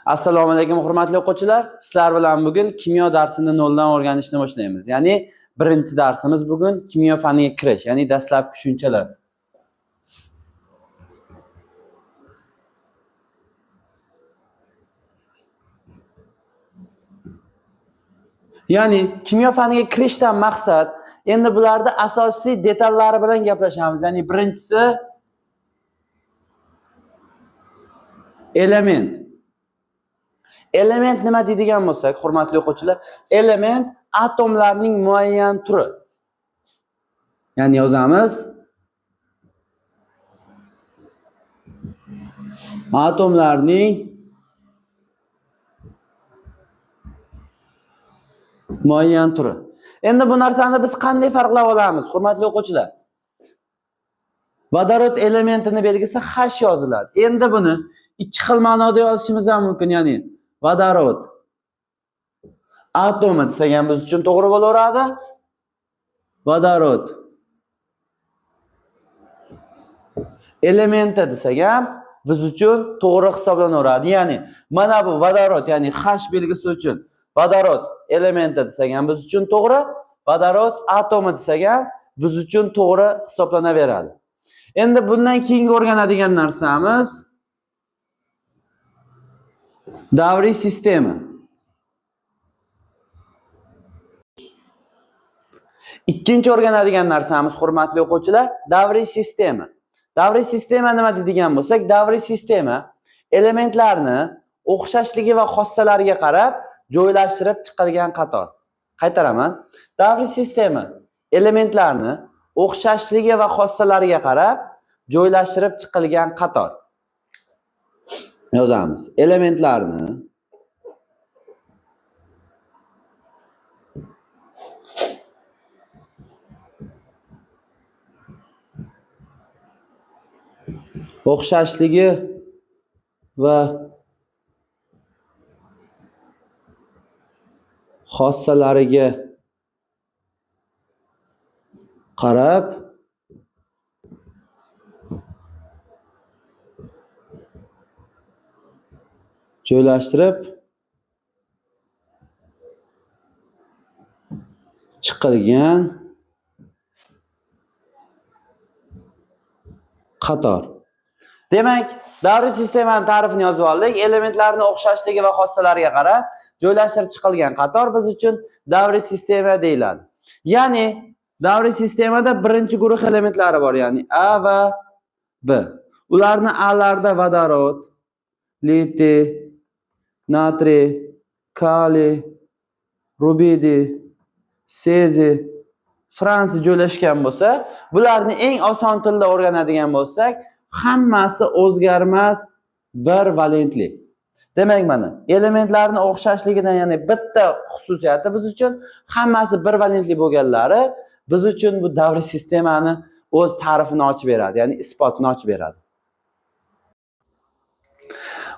Assalomu alaykum hurmatli o'quvchilar. Sizlar bilan bugun kimyo darsini noldan o'rganishni boshlaymiz. Ya'ni birinchi darsimiz bugun kimyo faniga kirish, ya'ni dastlabki tushunchalar. Ya'ni kimyo faniga kirishdan maqsad endi bularda asosiy detallari bilan gaplashamiz. Ya'ni birinchisi element. Element nima deydigan bo'lsak, hurmatli o'quvchilar, element atomlarning muayyan turi. Ya'ni yozamiz. Atomlarning muayyan turi. Endi bu narsani biz qanday farqlab olamiz, hurmatli o'quvchilar? Vodorod elementini belgisi H yoziladi. Endi buni ikki xil ma'noda yozishimiz ham mumkin, ya'ni vodorod atomi desak ham biz uchun to'g'ri bo'laveradi. Vodorod elementi desak ham biz uchun to'g'ri hisoblanaveradi. Ya'ni mana bu vodorod, ya'ni H belgisi uchun vodorod elementi desak ham biz uchun to'g'ri, vodorod atomi desak ham biz uchun to'g'ri hisoblanaveradi. Endi bundan keyingi o'rganadigan narsamiz davriy sistema. Ikkinchi o'rganadigan narsamiz, hurmatli o'quvchilar, davriy sistema. Davriy sistema nima deydigan bo'lsak, davriy sistema elementlarni o'xshashligi va xossalariga qarab joylashtirib chiqilgan qator. Qaytaraman. Davriy sistema elementlarni o'xshashligi va xossalariga qarab joylashtirib chiqilgan qator. Yozamiz. Elementlarni o'xshashligi va xossalariga qarab joylashtirib chiqilgan qator. Demak, davriy sistemani ta'rifini yozib oldik. Elementlarning o'xshashligi va xossalariga qarab joylashtirib chiqilgan qator biz uchun davriy sistema deyiladi. Ya'ni davriy sistemada birinchi guruh elementlari bor, ya'ni A va B. Ularni A-larda vodorod, litiy, natriy, kaliy, rubidiy, seziy, fransiy joylashgan bo'lsa, bularni eng oson tilda o'rganadigan bo'lsak, hammasi o'zgarmas bir valentli. Demak, mana elementlarning o'xshashligidan, ya'ni bitta xususiyati biz uchun hammasi bir valentli bo'lganlari biz uchun bu davriy sistemani o'z ta'rifini ochib beradi, ya'ni isbotini ochib beradi.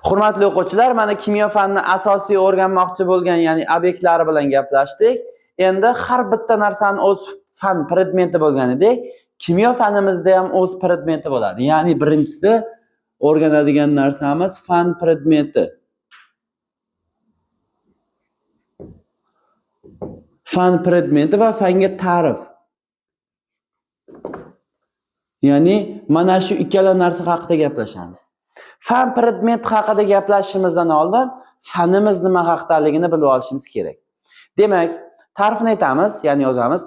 Hurmatli o'quvchilar, mana kimyo fanini asosiy o'rganmoqchi bo'lgan, ya'ni obyektlari bilan gaplashdik. Endi har bitta narsani o'z fan predmeti bo'lganidek, kimyo fanimizda ham o'z predmeti bo'ladi. Ya'ni birinchisi o'rganadigan narsamiz fan predmeti. Fan predmeti va fanga ta'rif. Ya'ni mana shu ikkala narsa haqida gaplashamiz. Fan predmeti haqida gaplashishimizdan oldin fanimiz nima haqidaligini bilib olishimiz kerak. Demak, ta'rifini aytamiz, ya'ni yozamiz.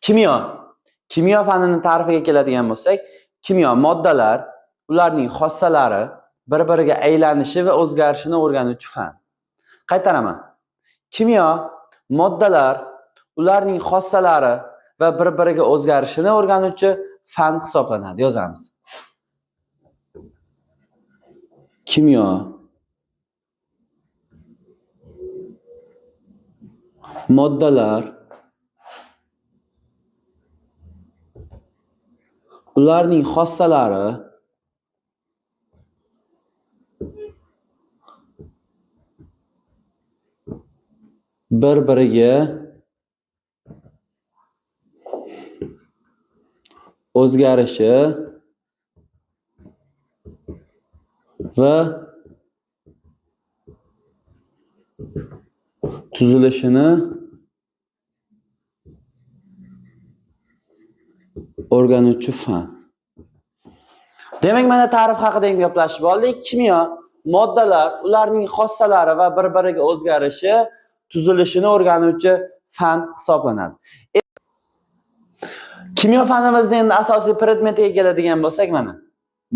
Kimyo. Kimyo fanini ta'rifiga keladigan bo'lsak, kimyo moddalar, ularning xossalari bir-biriga aylanishi va o'zgarishini o'rganuvchi fan. Qaytaraman. Kimyo moddalar, ularning xossalari va bir-biriga o'zgarishini o'rganuvchi fan hisoblanadi. Yozamiz. Kimyo moddalar, ularning xossalari bir-biriga o'zgarishi va tuzilishini o'rganuvchi fan. Demak, mana ta'rif haqida ham gaplashib oldik. Kimyo moddalar, ularning xossalari va bir-biriga o'zgarishi, tuzilishini o'rganuvchi fan hisoblanadi. Kimyo fanimizning endi asosiy predmetiga keladigan bo'lsak, mana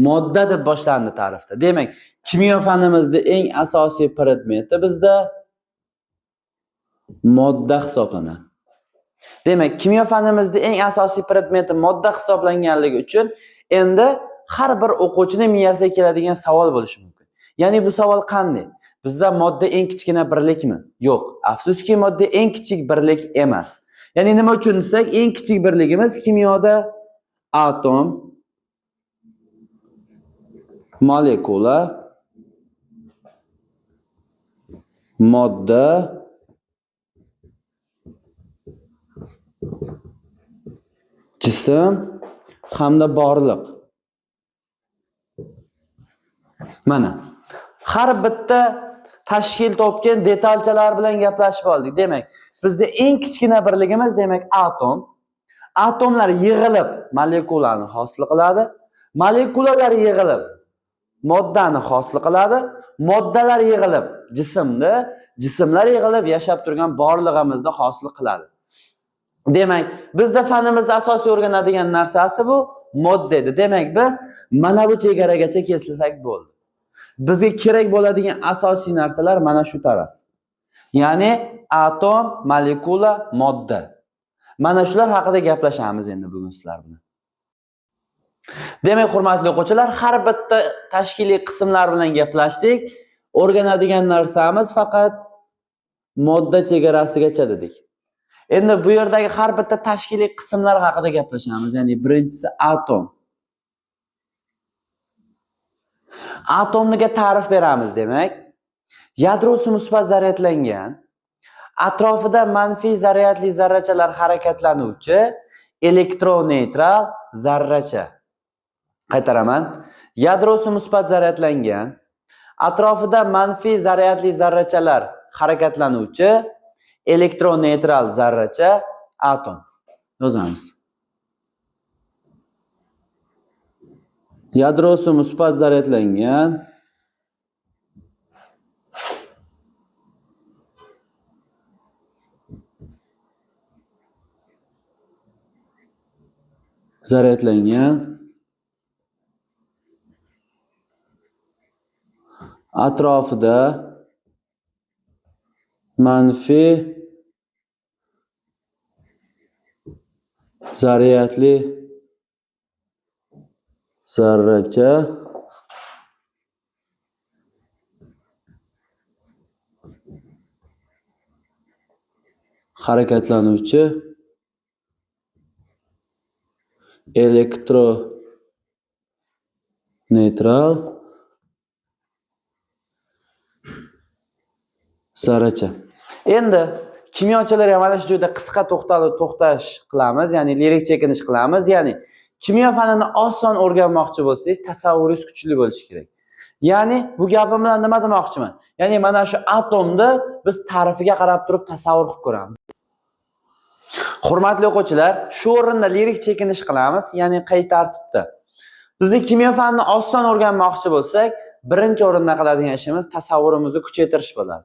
modda deb boshlandi ta'rifda. Demak, kimyo fanimizda eng asosiy predmeti bizda modda hisoblanadi. Demak, kimyo fanimizda eng asosiy predmeti modda hisoblanganligi uchun endi har bir o'quvchining miyasiga keladigan savol bo'lishi mumkin. Ya'ni bu savol qanday? Bizda modda eng kichkina birlikmi? Yo'q. Afsuski, modda eng kichik birlik emas. Ya'ni nima uchun desak, eng kichik birligimiz kimyoda atom, molekula, modda, jism hamda borliq. Mana har bitta tashkil topgan detalchalar bilan gaplashib oldik. Demak, bizda eng kichkina birligimiz demak atom. Atomlar yig'ilib molekulani hosil qiladi. Molekulalar yig'ilib moddani hosil qiladi. Moddalar yig'ilib jismni, jismlar yig'ilib yashab turgan borlig'imizni hosil qiladi. Demak, bizda fanimizda asosiy o'rganadigan narsasi bu modda edi. Demak, biz mana bu chegaragacha kesilsak bo'ldi. Bizga kerak bo'ladigan asosiy narsalar mana shu taraf. Ya'ni atom, molekula, modda. Mana shular haqida gaplashamiz endi bugun sizlar bilan. Demak, hurmatli o'quvchilar, har bitta tashkiliy qismlar bilan gaplashdik. O'rganadigan narsamiz faqat modda chegarasigacha dedik. Endi bu yerdagi har bitta tashkiliy qismlar haqida gaplashamiz. Ya'ni birinchisi atom. Atomniga ta'rif beramiz demak. Yadrosi musbat zaryadlangan, atrofida manfiy zaryadli zarrachalar harakatlanuvchi elektroneytral zarracha. Qaytaraman. Yadrosi musbat zaryadlangan, atrofida manfiy zaryadli zarrachalar harakatlanuvchi elektroneytral zarracha atom. Yozamiz. Yadrosi musbat zaryadlangan, atrofida manfiy zaryadli zarracha harakatlanuvchi elektroneytral zarracha. Endi kimyochilar ham mana shu joyda qisqa to'xtash qilamiz, ya'ni lirik chekinish qilamiz. Ya'ni kimyo fanini oson o'rganmoqchi bo'lsangiz, tasavvuringiz kuchli bo'lishi kerak. Ya'ni bu gapim bilan nima demoqchiman? Ya'ni mana shu atomni biz ta'rifiga qarab turib tasavvur qilib ko'ramiz. Hurmatli o'quvchilar, shu o'rinda lirik chekinish qilamiz, ya'ni qay tartibda? Bizni kimyo fanini oson o'rganmoqchi bo'lsak, birinchi o'rinda qiladigan ishimiz tasavvurimizni kuchaytirish bo'ladi.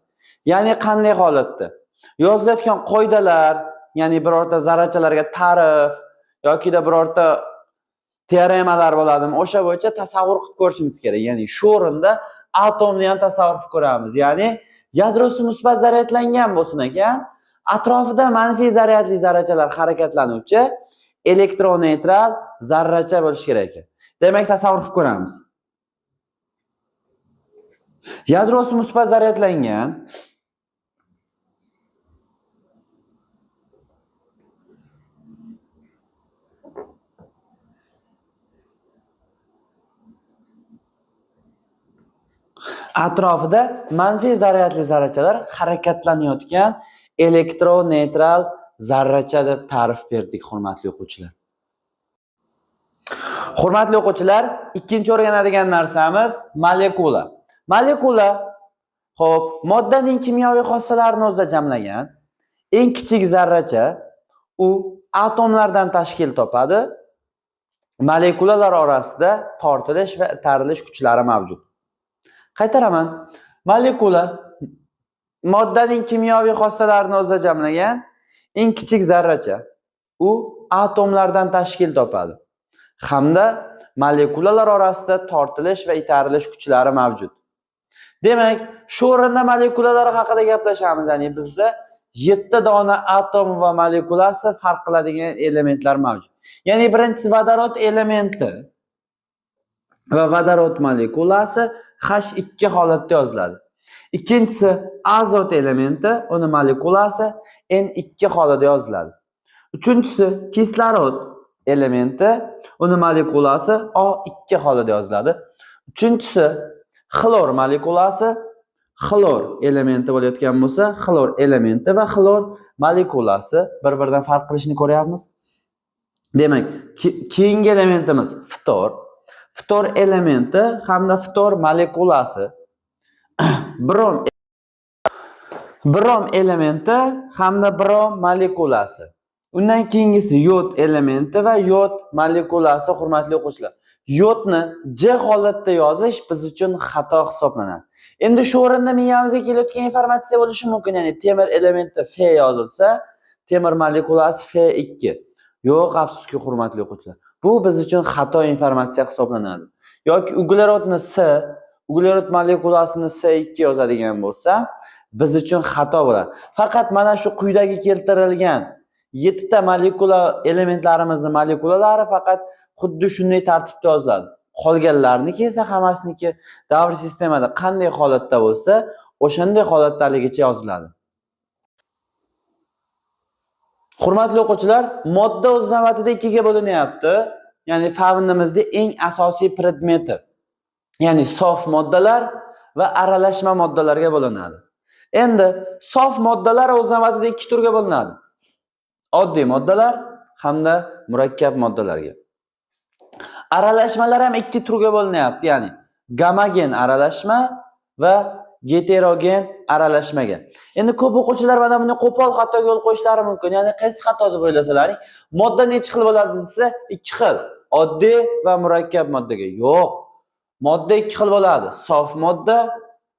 Ya'ni qanday holatda? Yozilayotgan qoidalar, ya'ni birorta zarrachalarga ta'rif yokida birorta teoremalar bo'ladimi, o'sha bo'yicha tasavvur qilib ko'rishimiz kerak. Ya'ni shu o'rinda atomni ham tasavvur qilib ko'ramiz. Ya'ni yadrosi musbat zaryadlangan bo'lsin ekan, atrofida manfiy zaryadli zarrachalar harakatlanuvchi elektroneytral zarracha bo'lishi kerak ekan. Demak, tasavvur qilib ko'ramiz. Yadrosi musbat zaryadlangan, atrofida manfiy zaryadli zarrachalar harakatlanayotgan elektroneytral zarracha deb ta'rif berdik, hurmatli o'quvchilar. Hurmatli o'quvchilar, ikkinchi o'rganadigan narsamiz molekula. Molekula Xo'p, moddaning kimyoviy xossalarini o'zida jamlagan eng kichik zarracha, u atomlardan tashkil topadi. Molekulalar orasida tortilish va itarilish kuchlari mavjud. Qaytaraman. Molekula moddaning kimyoviy xossalarini o'zida jamlagan eng kichik zarracha. U atomlardan tashkil topadi hamda molekulalar orasida tortilish va itarilish kuchlari mavjud. Demak, shu o'rinda molekulalar haqida gaplashamiz. Ya'ni bizda 7 dona atom va molekulasi farq qiladigan elementlar mavjud. Ya'ni birinchisi vodorod elementi va vodorod molekulasi H2 holatda yoziladi. Ikkinchisi azot elementi, uni molekulasi N2 holida yoziladi. Uchinchisi kislorod elementi, uni molekulasi O2 holida yoziladi. Uchinchisi xlor molekulasi, xlor elementi bo'layotgan bo'lsa, xlor elementi va xlor molekulasi bir-biridan farq qilishini ko'ryapmiz. Demak, keyingi elementimiz ftor. Ftor elementi hamda ftor molekulasi. Brom elementi hamda brom molekulasi. Undan keyingisi yod elementi va yod molekulasi, hurmatli o'quvchilar. Yodni J holatda yozish biz uchun xato hisoblanadi. Endi shu o'rinda miyamizga kelayotgan informatsiya bo'lishi mumkin, ya'ni temir elementi F yozilsa, temir molekulasi F2. Yo'q, afsuski, hurmatli o'quvchilar. Bu biz uchun xato informatsiya hisoblanadi. Yoki uglerodni S, uglerod molekulasini S2 yozadigan bo'lsa, biz uchun xato bo'ladi. Faqat mana shu quyidagi keltirilgan 7 ta molekula elementlarimizni molekulalari faqat xuddi shunday tartibda yoziladi. Qolganlarniki esa hammasiniki davr sistemada qanday holatda bo'lsa, o'shanday holatdaligicha yoziladi. Hurmatli o'quvchilar, modda o'z navbatida ikkiga bo'linyapti. Ya'ni fanimizda eng asosiy predmeti. Ya'ni sof moddalar va aralashma moddalarga bo'linadi. Endi sof moddalar o'z navbatida ikki turga bo'linadi. Oddiy moddalar hamda murakkab moddalarga. Aralashmalar ham ikki turga bo'linyapti, ya'ni gomogen aralashma va geterogen aralashmaga. Endi ko'p o'quvchilar mana buni qo'pol xatoga yo'l qo'yishlari mumkin. Ya'ni qaysi xato deb o'ylasalaring, modda necha xil bo'ladi desa, ikki xil, oddiy va murakkab moddaga. Yo'q. Modda ikki xil bo'ladi. Sof modda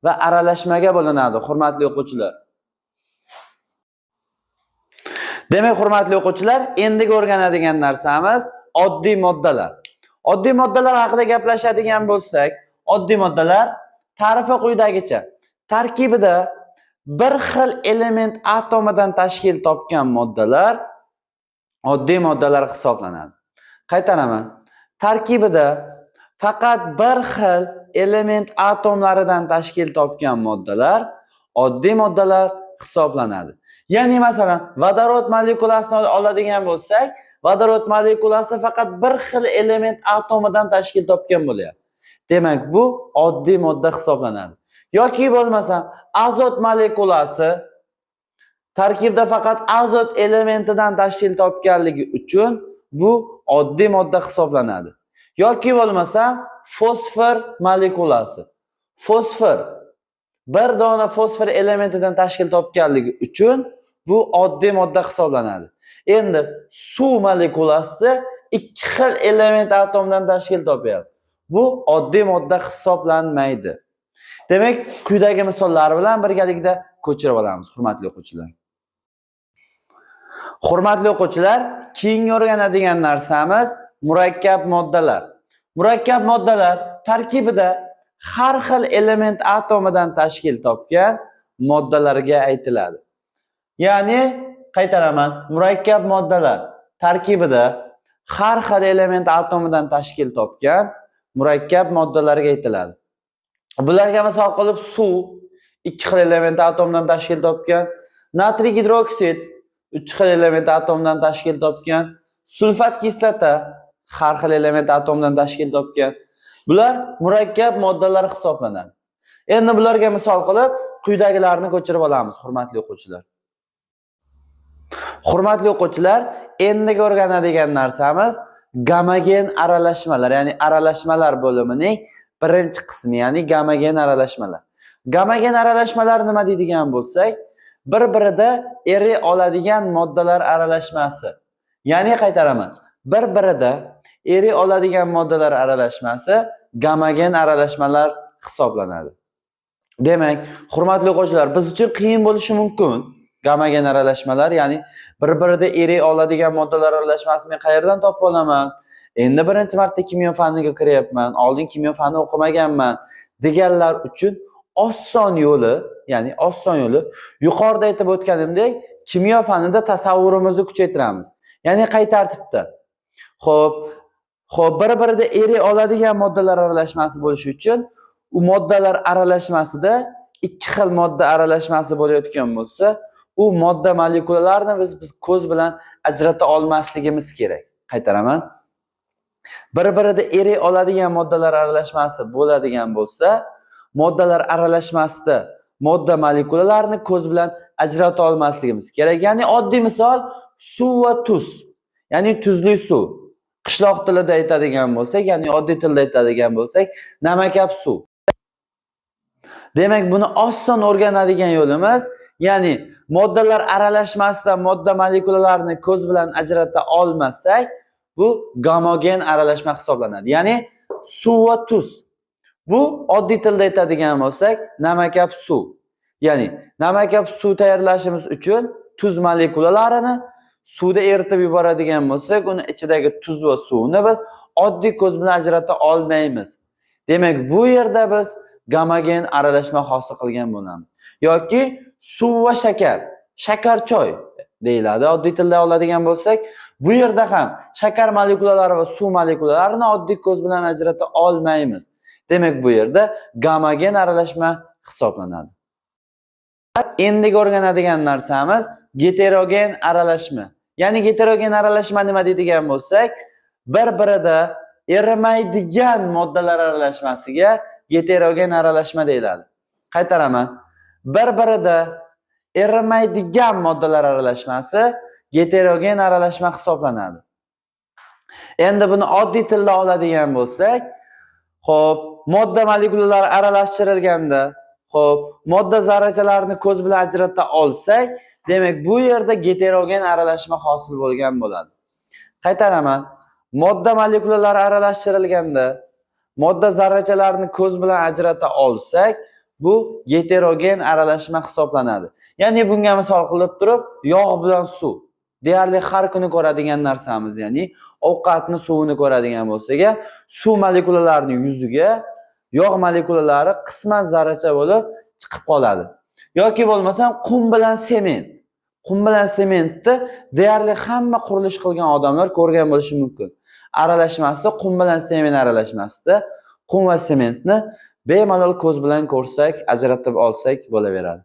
va aralashmaga bo'linadi, hurmatli o'quvchilar. Demak, hurmatli o'quvchilar, endigi o'rganadigan narsamiz oddiy moddalar. Oddiy moddalar haqida gaplashadigan bo'lsak, oddiy moddalar ta'rifi quyidagicha. Tarkibida bir xil element atomidan tashkil topgan moddalar oddiy moddalar hisoblanadi. Qaytaraman. Tarkibida faqat bir xil element atomlaridan tashkil topgan moddalar oddiy moddalar hisoblanadi. Ya'ni masalan, vodorod molekulasini oladigan bo'lsak, vodorod molekulasi faqat bir xil element atomidan tashkil topgan bo'lyapti. Demak, bu oddiy modda hisoblanadi. Yoki bo'lmasa, azot molekulasi tarkibda faqat azot elementidan tashkil topganligi uchun bu oddiy modda hisoblanadi. Yoki bo'lmasa, fosfor molekulasi. Fosfor bir dona fosfor elementidan tashkil topganligi uchun bu oddiy modda hisoblanadi. Endi suv molekulasi ikki xil element atomdan tashkil topyapti. Bu oddiy modda hisoblanmaydi. Demak, quyidagi misollar bilan birgalikda ko'chirib olamiz, hurmatli o'quvchilar. Hurmatli o'quvchilar, keyingi o'rganadigan narsamiz murakkab moddalar. Murakkab moddalar tarkibida har xil element atomidan tashkil topgan moddalarga aytiladi. Ya'ni qaytaraman, murakkab moddalar tarkibida har xil element atomidan tashkil topgan murakkab moddalarga aytiladi. Bularga misol qilib suv ikki xil element atomdan tashkil topgan, natriy gidroksid 3 xil element atomdan tashkil topgan, sulfat kislota har xil element atomdan tashkil topgan. Bular murakkab moddalar hisoblanadi. Endi bularga misol qilib quyidagilarni ko'chirib olamiz, hurmatli o'quvchilar. Hurmatli o'quvchilar, endigi o'rganadigan narsamiz gomogen aralashmalar, ya'ni aralashmalar bo'limining birinchi qismi, ya'ni gomogen aralashmalar. Gomogen aralashmalar nima deydigan bo'lsak, bir-birida eriy oladigan moddalar aralashmasi. Ya'ni qaytaraman, bir-birida eriy oladigan moddalar aralashmasi gomogen aralashmalar hisoblanadi. Demak, hurmatli o'quvchilar, biz uchun qiyin bo'lishi mumkin gomogen aralashmalar, ya'ni bir-birida eriy oladigan moddalar aralashmasini men qayerdan topib olaman? Endi birinchi marta kimyo faniga kiryapman, oldin kimyo fani o'qimaganman deganlar uchun oson yo'li, ya'ni oson yo'li yuqorida aytib o'tganimdek, kimyo fanida tasavvurimizni kuchaytiramiz. Ya'ni qay tartibda? Xo'p, bir-birida eriy oladigan moddalar aralashmasi bo'lishi uchun u moddalar aralashmasida ikki xil modda aralashmasi bo'layotgan bo'lsa, u modda molekulalarini biz ko'z bilan ajrata olmasligimiz kerak. Qaytaraman. Bir-birida eriy oladigan moddalar aralashmasi bo'ladigan bo'lsa, moddalar aralashmasida modda molekulalarini ko'z bilan ajrata olmasligimiz kerak. Ya'ni oddiy misol suv va tuz. Ya'ni tuzli suv. Qishloq tilida aytadigan bo'lsak, ya'ni oddiy tilda aytadigan bo'lsak, namakab suv. Demak, buni oson o'rganadigan yo'limiz, ya'ni moddalar aralashmasida modda molekulalarini ko'z bilan ajrata olmasak, bu gomogen aralashma hisoblanadi. Ya'ni suv va tuz. Bu oddiy tilda aytadigan bo'lsak, namakab suv. Ya'ni namakab suv tayyorlashimiz uchun tuz molekulalarini suvda eritib yuboradigan bo'lsak, uni ichidagi tuz va suvni biz oddiy ko'z bilan ajrata olmaymiz. Demak, bu yerda biz gomogen aralashma hosil qilgan bo'lamiz. Yoki suv va shakar, shakar choy deyiladi. Oddiy tilda oladigan bo'lsak, bu yerda ham shakar molekulalari va suv molekulalarini oddiy ko'z bilan ajrata olmaymiz. Demak, bu yerda gomogen aralashma hisoblanadi. Endigi o'rganadigan narsamiz geterogen aralashma. Ya'ni geterogen aralashma nima deydigan bo'lsak, bir-birida erimaydigan moddalar aralashmasiga geterogen aralashma deyiladi. Qaytaraman. Bir-birida erimaydigan moddalar aralashmasi geterogen aralashma hisoblanadi. Endi buni oddiy tilda oladigan bo'lsak, xo'p, modda molekulalari aralashtirilganda, xo'p, modda zarrachalarini ko'z bilan ajrata olsak, demak, bu yerda geterogen aralashma hosil bo'lgan bo'ladi. Qaytaraman. Modda molekulalari aralashtirilganda modda zarrachalarini ko'z bilan ajrata olsak, bu geterogen aralashma hisoblanadi. Ya'ni bunga misol qilib turib, yog' bilan suv. Deyarli har kuni ko'radigan narsamiz, ya'ni ovqatni suvini ko'radigan bo'lsak, suv molekulalarining yuziga yog' molekulalari qisman zarracha bo'lib chiqib qoladi. Yoki bo'lmasam qum bilan sement. Qum bilan sementni deyarli hamma qurilish qilgan odamlar ko'rgan bo'lishi mumkin. Aralashmasida qum bilan sement aralashmasida qum va sementni bemalol ko'z bilan ko'rsak, ajratib olsak bo'laveradi.